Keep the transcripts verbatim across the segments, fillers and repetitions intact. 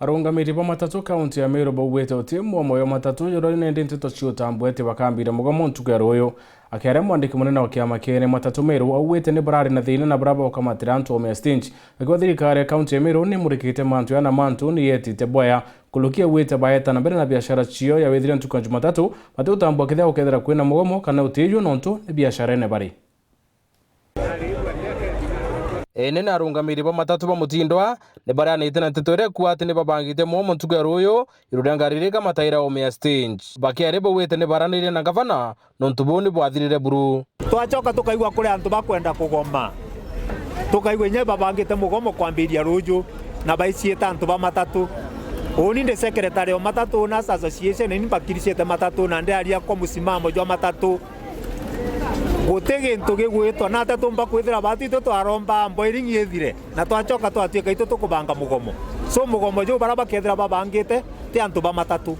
Arungamiri ba matatu kaunti ya Meru baugite uti mwomo jwa matatu jurori nindi nteto ciutambwete bakambire mugomo ntuku ya ruuyu. Akiaria mwandiki munene wa kiama kia ene matatu Meru, augite ni barari na thina na baria baukamatira antu oome ya stage. Akiuga thirikari ya kaunti ya Meru ni imurikite mantu jana mantu ni yetite bwaya. Nkuluki augite baeta na mbere na biashara cio ya withire ntuku ya Jumatatu, batiutambwa kethira gukethira kwina mugomo kana utiju nontu ni biasharene bari. Ene na arungamiri ba matatu ba mutindwa ni bareanite na nteto iria ikuuga ati ni babangite mwomo ntuku ya ruuyu, iguru ria ngari iria ikamataira oome ya stage. Bakiaria baugite ni baranirie na ngavana nontu buu ni bwathirire buru. Twacoka tukaigua kuri antu bakwenda kugoma. Tukaigua inya babangite mugomo kwambiria ruuju na baiciite antu ba matatu. Uuni ndi secretary o matatu Owners Association, ni mbakiricite matatu na ndiaria kwa musimamo jwa matatu. Guti gintu gigwitwa, na ata tumba kwithira baatu itu twaromba boiling ithire, na twacoka twatuika itu tukubanga mugomo. So mugomo juu baria bakethira babangite ti antu ba matatu,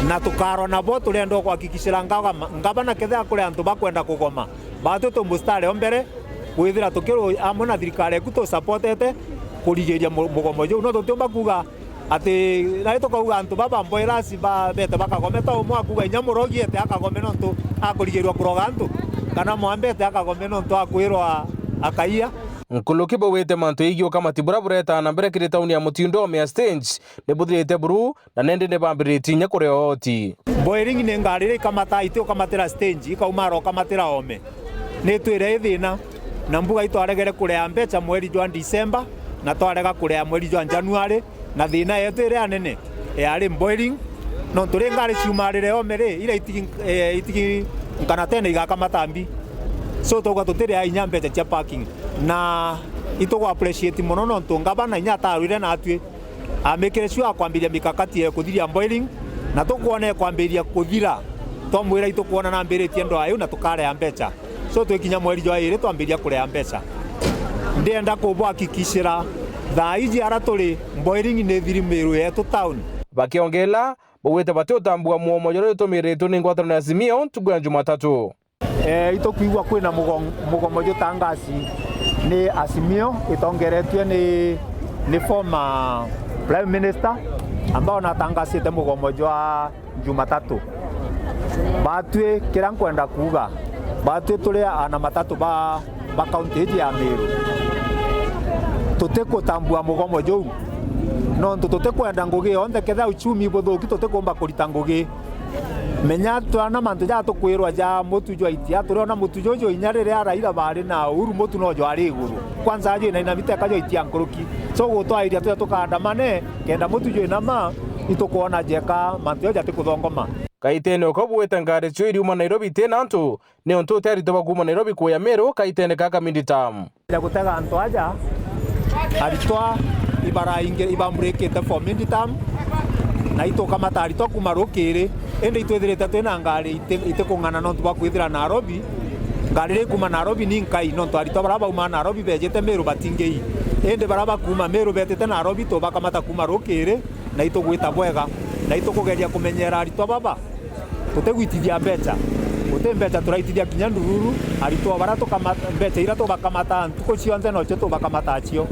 na tukarwa nabo, turenda kuhakikishira ngavana, ngavana kethira kuri antu bakwenda kugoma, baatu tu mustari o mbere, kwithira tukiru amwe na thirikari eku tusapotete kurigiria mu-, mugomo juu. No tutiumba kuuga ati nari tukauga antu baba mboirasi ba-, bete bakagome, ta umwe akuuga inya murogi ete akagome nontu akurigirirwa kuroga antu, kana mwambe ete akagome nontu akwirwa akaia. Nkuluki baugite mantu jegii ukamati buria buretaa na mbere kiri tauni ya Mutindwa oome ya stage ni buthirite buru, na nindi ni bambiritie inya kuria ooti. Boiling ni ngari iria ikamataa, iti ukamatira stage, ikauma ara ukamatira oome. Ni itwire i thina, na mbuga itwaregere kurea mbeca mweri jwa December, na twarega kurea mweri jwa January, na thina yetu iria nene yari boiling, nontu ri ngari ciumarire oome ri, iria itigi, eh, itigi nkana tene igakamata mbi. So twauga tutiria inya mbeca cia parking, na itugu appreciate mono nontu ngavana inya atarwire natwi. Amikire sure akwambiria mikakati ya kuthiria boiling, na tukwona ikwambiria kuthira, twamwira itukwona nambiritie ndoa iu na tukareha mbeca. So twikinya mweri jwa iri twambiria kureha mbeca. Ndienda kubuhakikishira thaa iji ara turi boiling ni thiri Meru yetu town. Bakiongela, baugite batiutambua mwomo juria jutumiritwe ni ngwataniro ya Azimio ntuku ya Jumatatu. Eh, itukwigua kwina mugo-, mugomo jutangasi ni Azimio itongeretue ni, ni former Prime Minister, ambao natangasite mugomo jwa Jumatatu. Batwi kiria nkwenda kuuga, batwi turi ana matatu ba, ba kaunti iji ya Meru, tutikutambua mugomo juu, nontu tutikwenda ngugi yonthe, kethira uchumi buthuki tutikumba kurita ngugi. Menya twana mantu ja tukwirwa ja mutu jwa itia, turiona mutu juju inya riria Raila bari na Uhuru mutu no jwari iguru. Kwanza ajo inainamite aka jwa itia nkuruki. So gutwairia tuja tukaandamane, kenda mutu jwinama, itukwona jeka mantu jau jatikuthongoma. Kaitene uko bugwite ngari cio iriuma Nairobi itina antu, ni untu uti aritwa ba kuuma Nairobi kuuya Meru kaitene ka Kamindi Term. Ya gutega antu aja, aritwa ibaraingi-, ibamburikite for mid term, na itukamata aritwa kuuma rukiri, indi itwithirite twina ngari iti-, itikung'ana nontu bwa kwithira Nairobi. Ngari iria ikuuma Nairobi ni nkai, nontu aritwa baria bauma Nairobi bejite Meru batingei, indi baria bakuuma Meru betite Nairobi tubakamata kuuma rukiri, na itugwita bwega, na itukugeria kumenyera aritwa baba. Tutigwitithia mbeca. Guti mbeca turaitithia kinya ndururu, aritwa baria tukamata, mbeca iria tubakamata ntuku cionthe nocio tubakamata cio.